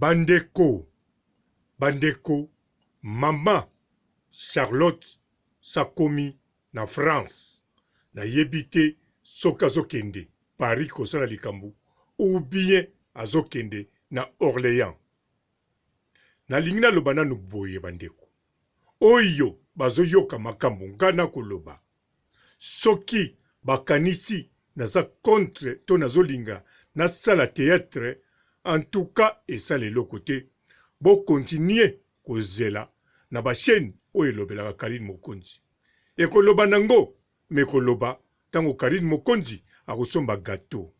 Bandeko, bandeko maman Charlotte sakomi na France nayebi te soki azokende Paris kosala likambo ou bien azokende na Orleans. Nalingi naloba nanu boye bandeko oyo bazoyoka makambo nga nakoloba Soki bakanisi naza contre to nazolinga nasala theatre en tout cas esala eloko te bo continuer kozela na ba chaine oyo elobelaka Carine Mokonzi ekoloba nango mais ekoloba tango Carine Mokonzi akosomba gateau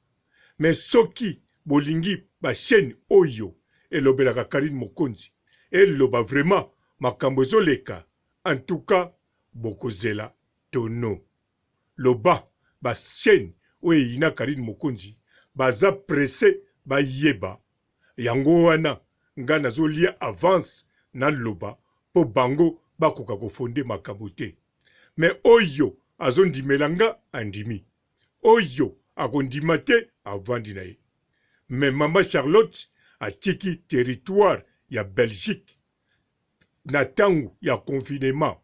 mais soki bolingi ba chaine oyo elobelaka Carine Mokonzi eloba vraiment makambo ezoleka en tout cas Bokozela tonneau. Loba ba chaine oyo eyina Carine Mokonzi baza presse bayeba yango wana nga nazo lia avance naloba po bango bakoka ko fonde makambo te mais oyo azo ndimela nga andimi oyo akondima te avandi na ye mais mama Charlotte atiki territoire ya Belgique na tango ya confinement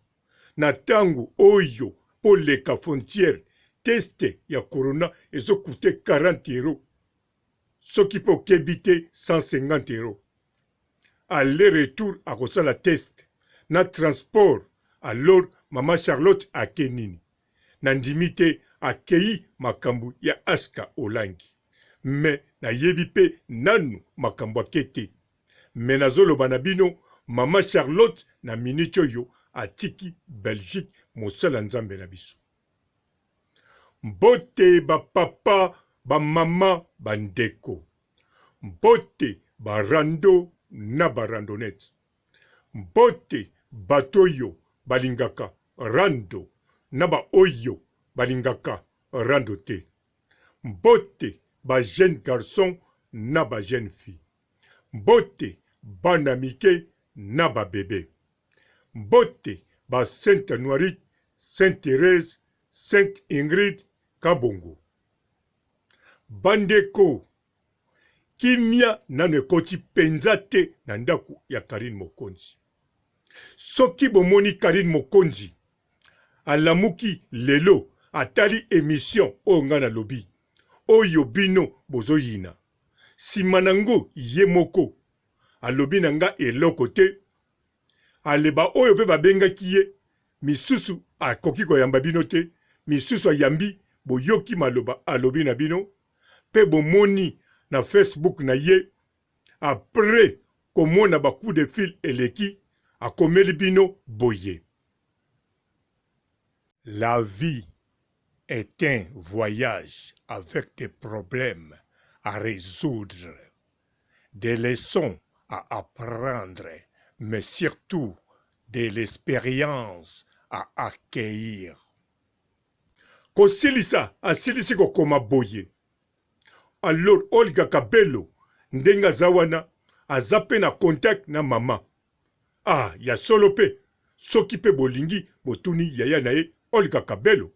na tango oyo po leka frontière test ya corona ezo coute 40 euros soki pe okebi te 150 euros aller retour akosala test na transport alors maman Charlotte ake nini na ndimi te akeyi makambu ya Asca Olangi mais nayebi pe nanu makambu ake te Mais nazo loba na bino maman Charlotte na minute oyo atiki Belgique mosala nzambe na biso. Mbote ba papa ba maman ba ndeko. Mbote ba rando na ba randonnette. Mbote bato oyo balingaka rando na ba oyo balingaka rando te. Mbote ba jeunes garçons na ba jeunes filles. Mbote bana mike na ba bebe. Mbote ba Sainte Anuarite, Sainte Therèse, Sainte Ingrid Kabongo. Bandeko, kimia nanu ekoti penza te na ndaku ya Carine Mokonzi. Soki bomoni Carine Mokonzi alamuki lelo atali emission oyo nga nalobi, oyo bino bozoyina, Sima na ngo ye moko alobi na nga eloko te ale ba oyo pe babengaki ye misusu akoki koyamba bino te misusu ayambi boyoki maloba alobi na bino pe bomoni na Facebook na ye après komona ba coup de fil eleki akomeli bino boye. La vie est un voyage avec des problèmes à résoudre, des leçons à apprendre, mais surtout de l'expérience à acquérir. Kosilisa asilisi kokoma boye alors Olga Kabelo ndenge aza wana aza pe na contact na mama Ah ya solo pe soki pe bolingi botuni yaya na ye Olga Kabelo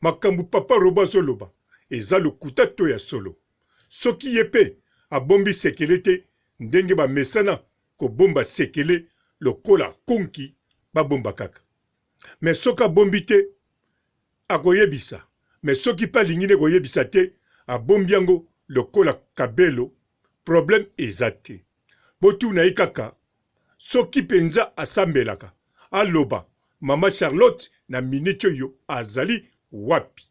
makambu papa Robot azoloba eza lokuta to ya solo? Soki ye pe abombi sekele te ndenge ba mesana kobomba sekele lokola kunki babomba kaka mais soki abombi te akoyebisa mais soki pe alingi nde koyebisa te abombi yango lokola Kabelo problème eza te. Botuna ye kaka soki penza asambelaka aloba maman Charlotte na minute oyo azali wapi?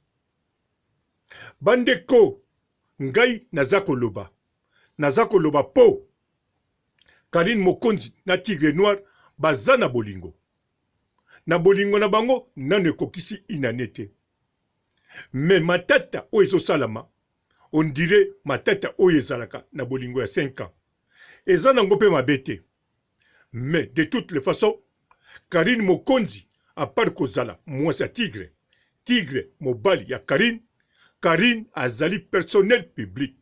Ba ndeko ngai naza koloba naza koloba po Carine Mokonzi na Tigre Noir baza na bolingo na bolingo na bango nanu ekokisi une annee te mais matata oyo ezosalama on dirait matata oyo ezalaka na bolingo ya 5 ans eza nango pe mabe te mais de toutes les façons Carine Mokonzi à part kozala mwasi ya Tigre, Tigre mobali ya Carine, Carine azali personnel public,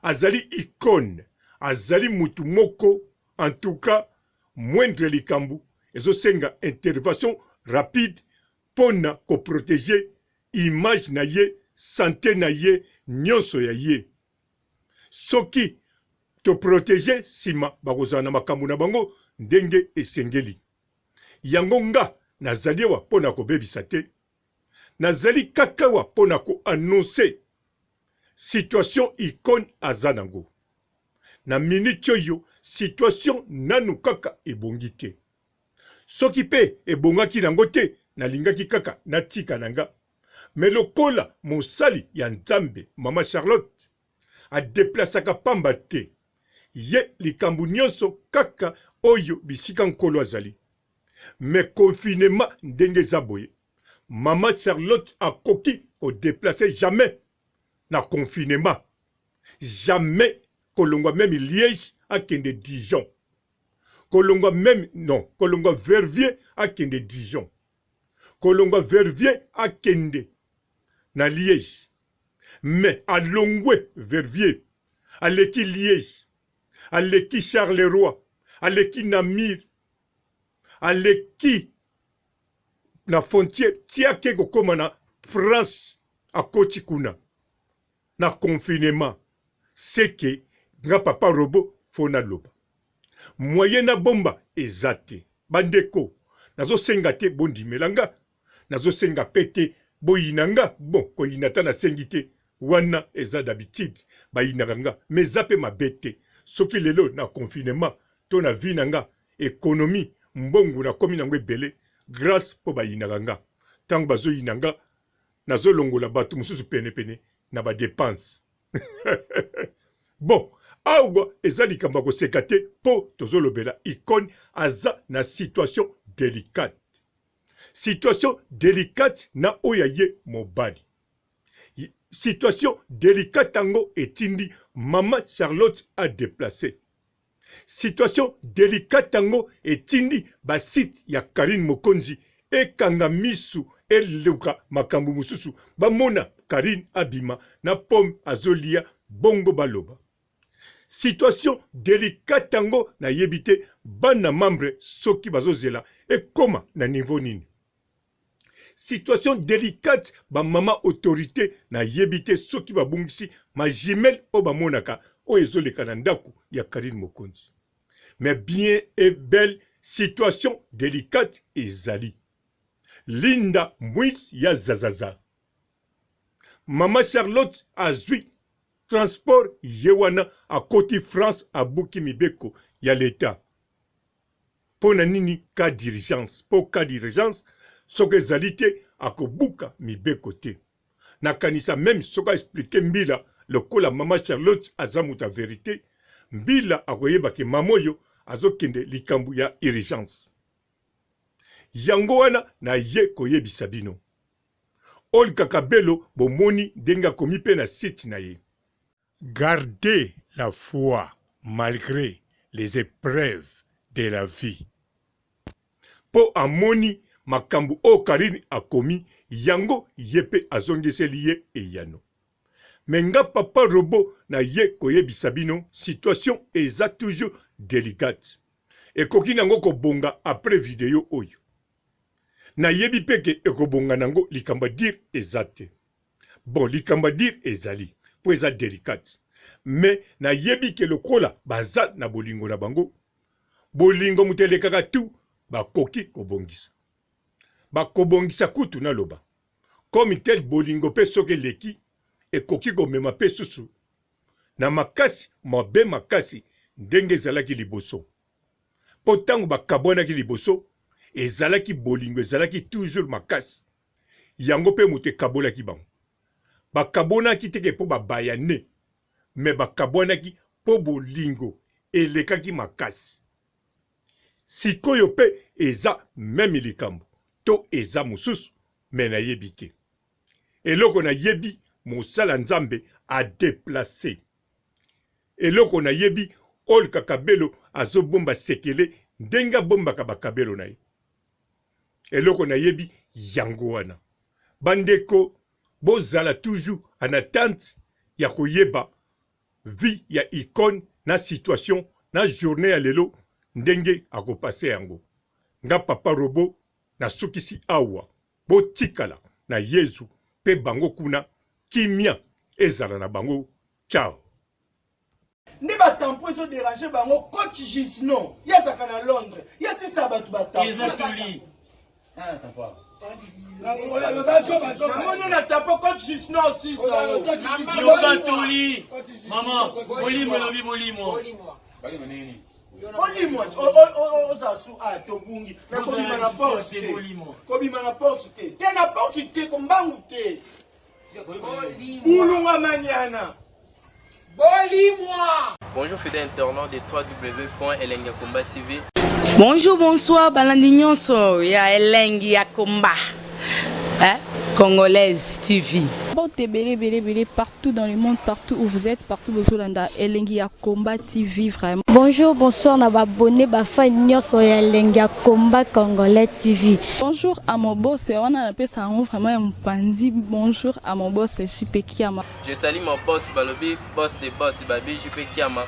azali icone, azali mutu moko en tout cas moindre likambu ezosenga intervention rapide pona ko proteger image na ye, sante na ye, nionso ya ye. Soki. To proteger sima bakozala na makambo na bango ndenge esengeli. Yango nga nazali awa mpo na kobebisa te. Nazali kaka awa mpo na ko annoncer situation Icone aza nango. Na minute oyo situation nanu kaka ebongi te. Soki pe ebongaki nango te nalingaki kaka natika na nga. Mais lokola mosali ya Nzambe mama Charlotte a deplasaka pamba te, ye likambo nionso kaka oyo bisika Nkolo azali. Mais confinement ndenge eza boye mama Charlotte akoki ko deplacer jamais na confinement. Jamais kolongwa meme Liège akende Dijon. Kolongwa meme non kolongwa Verviers akende Dijon. Kolongwa Verviers akende na Liège. Mais alongwe Verviers aleki Liège aleki Charleroi aleki Namur aleki na frontière ti ake kokoma na France akoti kuna na confinement seke nga papa robot fo naloba moyen na bomba eza te bandeko nazosenga te bondimela nga nazosenga pe te boyina nga bon koyina ata nasengi te wana eza d'habitude bayinaka nga mais eza pe mabe te soki lelo na confinement to na vie na nga economie mbongo nakomi nango ebele grace po bayinaka nga tango bazoyina nga nazolongola bato mosusu penepene na ba depense bon awa eza likambo ya koseka te mpo tozolobela icone aza na situation delicate situation delicate na oyo ya ye mobali situation delicate yango etindi mama Charlotte a deplace Situation delicate yango etindi ba site ya Carine Mokonzi ekanga misu eluka makambu mosusu bamona Carine abima na pomme azolia bongo baloba. Situation delicate yango nayebi te bana membre soki bazozela ekoma na niveau nini. Situation delicate ba mama autorite na yebi te soki ba bungisi ma jumelle oyo ba monaka oyo ezo leka na ndaku ya Carine Mokonzi. Mais bien et belle situation delicate ezali. Linda Mbuis ya zazaza. Mama Charlotte azui transport ye wana akoti France abuki mibeko ya l'etat. Mpo na nini cas d'urgence? Mpo cas d'urgence soki ezali te akobuka mibeko te. Nakanisa meme soki a expliquer Mbila lokola mama Charlotte aza moto ya verite, Mbila akoyeba ke mama oyo azokende likambo ya urgence. Yango wana naye koyebisa bino. Olga Kabelo bomoni ndenge akomi mpe na site na ye. Gardez la foi malgre les epreuves de la vie. Po amoni makambu oyo Carine akomi yango ye pe azongiseli ye eyano. Mais nga papa robot na ye koyebisa bino situation eza toujours delicate. Ekoki nango kobonga après video oyo. Nayebi pe ke ekobonga nango likambo ya dire eza te. Bon likambo ya dire ezali po eza delicate mais nayebi ke lokola baza na bolingo na bango bolingo moto elekaka tout bakoki kobongisa bakobongisa kutu naloba comme tel bolingo pe soki eleki ekoki komema pe susu na makasi mabe makasi ndenge ezalaki liboso po tango bakabwanaki liboso ezalaki bolingo ezalaki toujours makasi Yango pe moto ekabolaki bango. Bakabonaki te ke po ba bayane, mais bakabwanaki po bolingo elekaki makasi. Sikoyo pe eza meme likambo to eza mosusu mais nayebi te. Eloko nayebi mosala Nzambe a deplacer. Eloko nayebi Olga Kabelo azobomba sekele ndenge abombaka ba kabelo na ye. Eloko nayebi yango wana. Bandeko bozala toujours en attente ya koyeba vie ya icone na situation na journee ya lelo ndenge ako passer yango. Nga papa robot nasukisi awa. Botikala na Yezu pe bango kuna kimia ezala na bango. Ciao. Nde ba tampon ezo déranger bango. Coach Gisno, ye azalaka na Londres, ye asisa bato ba tampon. Eza toli. Namoni na tampon coach Gisno osisa. Yoka toli. Mama, bolimo elobi bolimo. Bolimwa ozala su a tobungi me kobima na porte te, kobima na porte te, te na porte te, kombangu te, bulunga maniana. Bolimwa. Bonjour fidèles internautes de www.elengiyakomba TV. Bonjour, bonsoir, balandi nyonso ya Elengi ya Komba. Hein? Congolaise TV. Mbote ebele ebele ebele partout dans le monde, partout où vous êtes, partout bozolanda Elengi ya Combat TV vraiment. Bonjour, bonsoir na ba abonné, ba fan nyonso ya Elengi ya Combat Congolais TV. Bonjour à mon boss, wana napesa yango vraiment ya mopanzi. Bonjour à mon boss JP Kiama. Je salue mon boss Balobi, boss des boss Babi JP Kiama.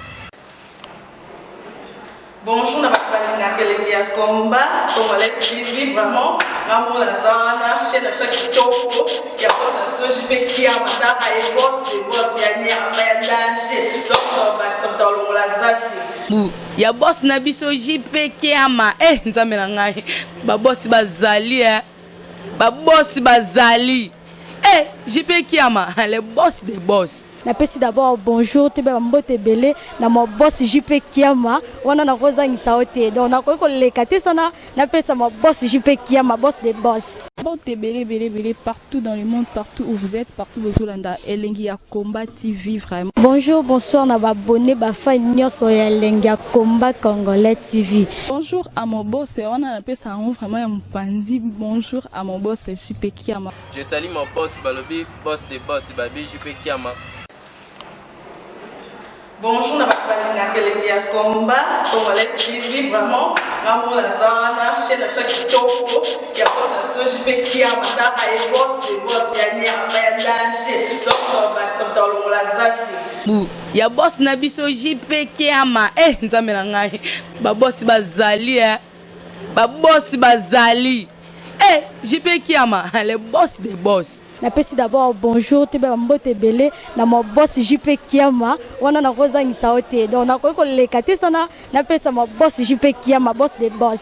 Bonjour na bato balingaka Elengi ya Combat Congolais TV vraiment. Ngamona naza wana, chaîne na biso ya kitoko ya boss na biso JP Kiama, taka ye boss de boss ya nyama ya danger, donc tobakisa moto alongola zaki. Bu ya boss na biso JP Kiama. Eh Nzambe na ngai. Ba boss bazali eh. Ba boss bazali. Eh JP Kiama, le boss des boss. Napesi d'abord bonjour toyeba bambote ebele na ma boss JP Kiama, wana nakozangisa yo te, donc nakoki koleka te sana napesa ma boss JP Kiama, boss de boss. Mbote ebele ebele ebele partout dans le monde, partout où vous êtes, partout bozolanda Elengi ya Combat TV vraiment. Bonjour, bonsoir na ba abonné, ba fan nyonso ya Elengi ya Combat Congolais TV. Bonjour à mon boss, wana napesa yango vraiment ya mopanzi. Bonjour à mon boss JP Kiama. Je salue mon boss Balobi, boss des boss Babi JP Kiama. Bonjour na bato balingaka Elengi ya Combat Congolais TV vraiment. Ngamona naza wana, chaîne na biso ya kitoko ya boss na biso JP Kiama, taka ye boss de boss ya nyama ya danger, donc tobakisa moto alongola zaki. Bu ya boss na biso JP Kiama. Eh Nzambe na ngai. Ba boss bazali eh. Ba boss bazali. Eh JP Kiama, le boss des boss. Napesi d'abord bonjour toyeba bambote ebele na ma boss JP Kiama, wana nakozangisa yo te, donc nakoki koleka te sana napesa ma boss JP Kiama, boss de boss.